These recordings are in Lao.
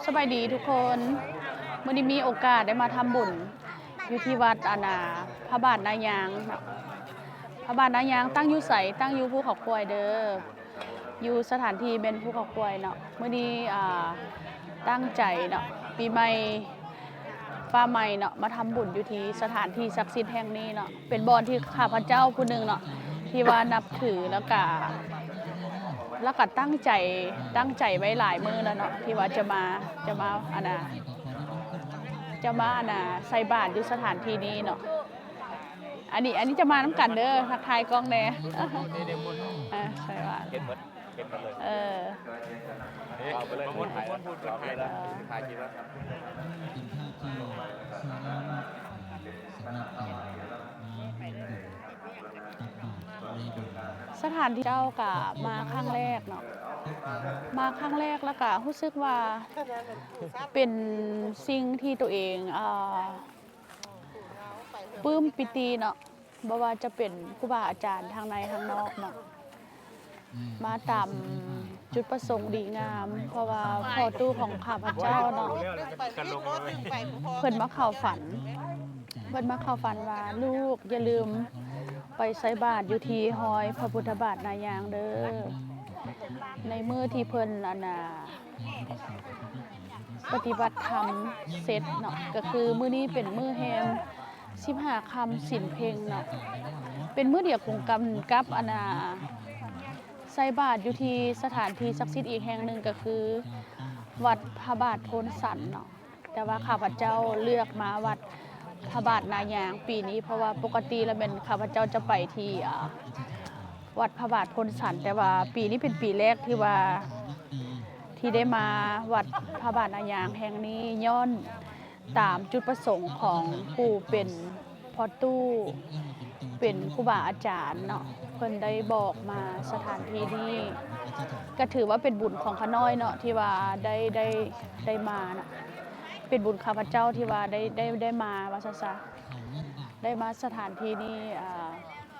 ສະບາຍດີທຸກຄົນ, ມື້ນີ້ມີໂອກາດໄດ້ມາທຳບຸນຢູ່ທີ່ວັດ ອັນນ່າ ພະບາດນາຍາງເນາະ. ພະບາດນາຍາງຕັ້ງຢູ່ໃສ? ຕັ້ງຢູ່ພູເຂົາຄວາຍເດີ, ຢູ່ສະຖານທີ່ແມ່ນພູເຂົາຄວາຍເນາະ. ມື້ນີ້ ອ່າ ຕັ້ງໃຈເນາະ ປີໃໝ່ຟ້າໃໝ່ເນາະ ມາທຳບຸນຢູ່ທີ່ສະຖານທີ່ສັກສິດແຫ່ງນີ້ເນາະ. ເປັນບ່ອນທີ່ຂ້າພະເຈົ້າຜູ້ໜຶ່ງເນາະ ທີ່ວ່ານັບຖື ແລ້ວກະ ແລ້ວກະຕັ້ງໃຈ ຕັ້ງໃຈໄວ້ຫຼາຍມື້ແລ້ວເນາະ ທີ່ວ່າຈະມາ ຈະມາ ອັນນ່າ ຈະມາ ອັນນ່າ ໃສ່ບາດຢູ່ສະຖານທີ່ນີ້ເນາະ. ອັນນີ້ ອັນນີ້ຈະມານຳກັນເດີ, ທັກທາຍກ້ອງແດ່. ອ່າ ໃສ່ບາດ ເຫັນໝົດ ເຫັນໝົດເລີຍ. ເອີ ນີ້ ເອົາໄປເລີຍ ມາໝຸນ ມາໝຸນ ໝຸນ ໝຸນ ຖ່າຍ ຖ່າຍຄລິບແລ້ວ. ເປັນພາບທີ່ສວຍງາມສຳລັບການມາຮ່ວມບຸນຕັກບາດໃນບຸນ. ສະຖານທີ່ເຈົ້າກະມາຄັ້ງແລກເນາະ, ມາຄັ້ງແລກແລ້ວກະຮູ້ສຶກວ່າເປັນສິ່ງທີ່ໂຕເອງ ອ່າ ປຶ້ມປີຕິເນາະ, ບໍ່ວ່າຈະເປັນຄູບາອາຈານທາງໃນທາງນອກເນາະ ມາຕາມຈຸດປະສົງດີງາມ, ເພາະວ່າພໍ່ຕູ້ຂອງຂ້າພະເຈົ້າເນາະ ເພິ່ນມາເຂົ້າຝັນ ເພິ່ນມາເຂົ້າຝັນວ່າ ລູກຢ່າລືມໄປໃສ່ບາດຢູ່ທີ່ຮອຍພະພຸດທະບາດນາຍາງເດີ. ໃນມື້ທີ່ເພິ່ນ ອັນນ່າ ປະຕິບັດທຳເສັດເນາະ, ກໍຄືມື້ນີ້ເປັນມື້ແຮມສິບຫ້າຄ່ຳສິນເພັງເນາະ, ເປັນມື້ດຽວກົງກັນກັບ ອັນນ່າ ໃສ່ບາດຢູ່ທີ່ສະຖານທີ່ສັກສິດອີກແຫ່ງໜຶ່ງ ກໍຄືວັດພະບາດໂພນສັນເນາະ. ແຕ່ວ່າຂ້າພະເຈົ້າເລືອກມາວັດພະບາດນາຍາງປີນີ້ ເພາະວ່າປົກກະຕິແລ້ວແມ່ນຂ້າພະເຈົ້າຈະໄປທີ່ ອ່າ ວັດພະບາດໂພນສັນ, ແຕ່ວ່າປີນີ້ເປັນປີແລກທີ່ວ່າ ທີ່ໄດ້ມາວັດພະບາດນາຍາງແຫ່ງນີ້ ຍ້ອນຕາມຈຸດປະສົງຂອງຜູ້ເປັນພໍ່ຕູ້ ເປັນຄູບາອາຈານເນາະ, ເພິ່ນໄດ້ບອກມາສະຖານທີ່ນີ້ ກະຖືວ່າເປັນບຸນຂອງຂ້ານ້ອຍເນາະ ທີ່ວ່າໄດ້ ໄດ້ ໄດ້ມາເນາະ, ເປັນບຸນຂ້າພະເຈົ້າທີ່ວ່າໄດ້ ໄດ້ ໄດ້ມາວ່າຊັ້ນຊະ, ໄດ້ມາສະຖານທີ່ນີ້ ອ່າ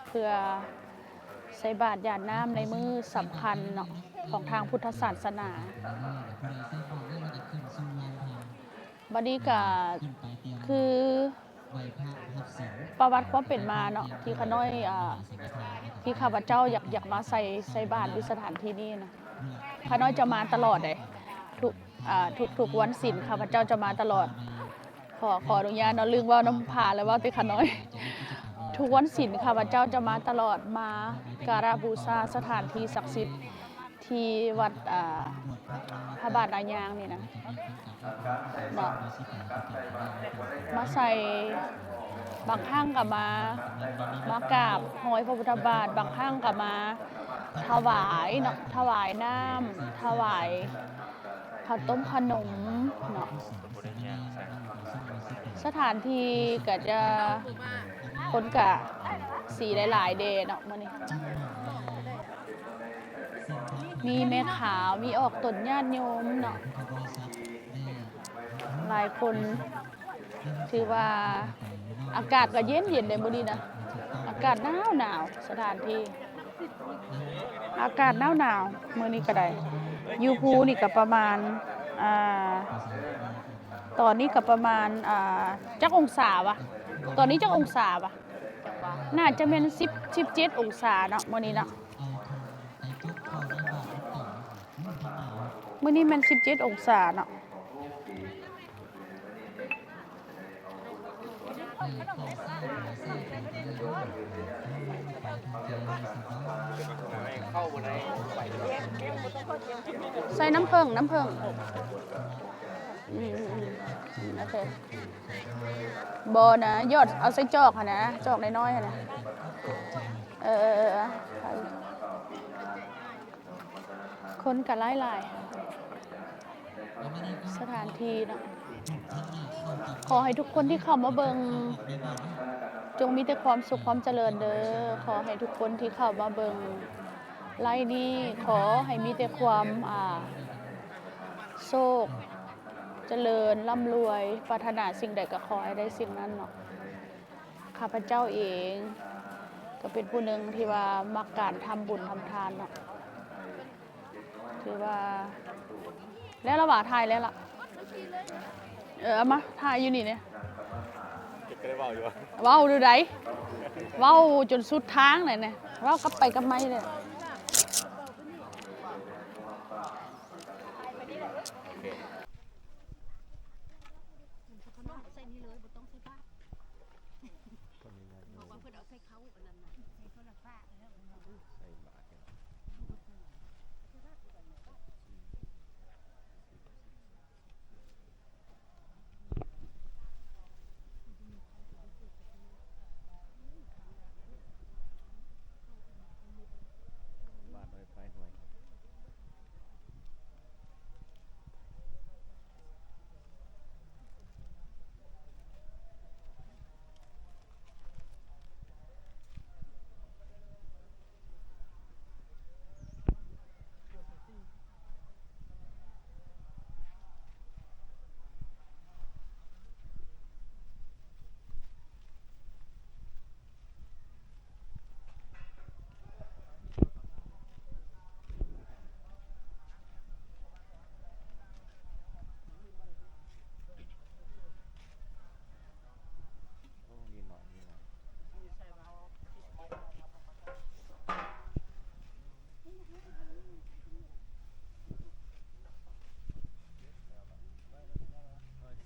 ເພື່ອໃສ່ບາດຢາດນ້ຳໃນມື້ສຳຄັນເນາະ ຂອງທາງພຸດທະສາສະໜາ. ບັດນີ້ກະຄືປະຫວັດຄວາມເປັນມາເນາະ ທີ່ຂ້ານ້ອຍ ອ່າ ທີ່ຂ້າພະເຈົ້າຢາກ ຢາກມາໃສ່ ໃສ່ບາດຢູ່ສະຖານທີ່ນີ້ນະ, ຂ້ານ້ອຍຈະມາຕະຫຼອດເດ້ ທຸກ ອ່າ ທຸກ ທຸກວັນສິນຂ້າພະເຈົ້າຈະມາຕະຫຼອດ. ຂໍ ຂໍອະນຸຍາດເນາະ ລືມເວົ້ານຳພາ ແລ້ວເວົ້າແຕ່ຂ້ານ້ອຍ. ທຸກວັນສິນຂ້າພະເຈົ້າຈະມາຕະຫຼອດ ມາກາລະບູຊາສະຖານທີ່ສັກສິດ ທີ່ວັດ ອ່າ ພະບາດນາຍາງນີ້ນະເນາະ, ມາໃສ່ ບາງຄັ້ງກໍມາ ມາກາບຮອຍພະພຸດທະບາດ, ບາງຄັ້ງກໍມາຖວາຍເນາະ, ຖວາຍນ້ຳ ຖວາຍເຂົ້າຕົ້ມຂະໜົມເນາະ. ສະຖານທີ່ກໍຈະ ຄົນກະຊິຫຼາຍໆແດ່ເນາະມື້ນີ້, ມີແມ່ຂາວ ມີອອກຕົນຍາດໂຍມເນາະ, ຫຼາຍຄົນ. ຖືວ່າອາກາດກໍເຢັນໆເດ້ມື້ນີ້ນະ, ອາກາດໜາວໆ. ສະຖານທີ່ ອາກາດໜາວໆມື້ນີ້ກໍໄດ້. ຢູ່ພູນີ້ກໍປະມານ ອ່າ ຕອນນີ້ກໍປະມານ ອ່າ ຈັກອົງສາວະ? ຕອນນີ້ຈັກອົງສາວະ? ໜ້າຈະແມ່ນສິບ ສິບເຈັດອົງສາເນາະ ມື້ນີ້ເນາະ, ມື້ນີ້ແມ່ນສິບເຈັດອົງສາເນາະ. ໃສ່ນ້ຳເຜິ້ງ ນ້ຳເຜິ້ງ ອືມ ອືມ ອືມ ໂອເຄ. ບໍ່ນະ ຫຍອດເອົາໃສ່ຈອກຫັ້ນນະ ຈອກນ້ອຍໆຫັ້ນນະ. ເອີ ເອີ ເອີ ເອີ ຄົນກໍຫຼາຍໆ ສະຖານທີ່ເນາະ. ຂໍໃຫ້ທຸກຄົນທີ່ເຂົ້າມາເບິ່ງ ຈົ່ງມີແຕ່ຄວາມສຸກຄວາມຈະເລີນເດີ. ຂໍໃຫ້ທຸກຄົນທີ່ເຂົ້າມາເບິ່ງໄລຟ໌ນີ້ ຂໍໃຫ້ມີແຕ່ຄວາມ ອ່າ ໂຊກ ຈະເລີນ ລ່ຳລວຍ, ປາດຖະໜາສິ່ງໃດກໍຂໍໃຫ້ໄດ້ສິ່ງນັ້ນເນາະ. ຂ້າພະເຈົ້າເອງກໍເປັນຜູ້ໜຶ່ງທີ່ວ່າມັກການທຳບຸນທຳທານເນາະ. ຖືວ່າແລ້ວລະຫວາ? ຖ່າຍແລ້ວລະ? ເອີ ເອົາມາຖ່າຍຢູ່ນີ້ເດ້. ກໍໄດ້ເວົ້າຢູ່ ເວົ້າຢູ່ໃດ ເວົ້າຈົນສຸດທາງແຫຼະນີ້ ເວົ້າກັບໄປກັບມາຢູ່ເດ້.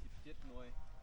ສິບເຈັດໜ່ວຍ.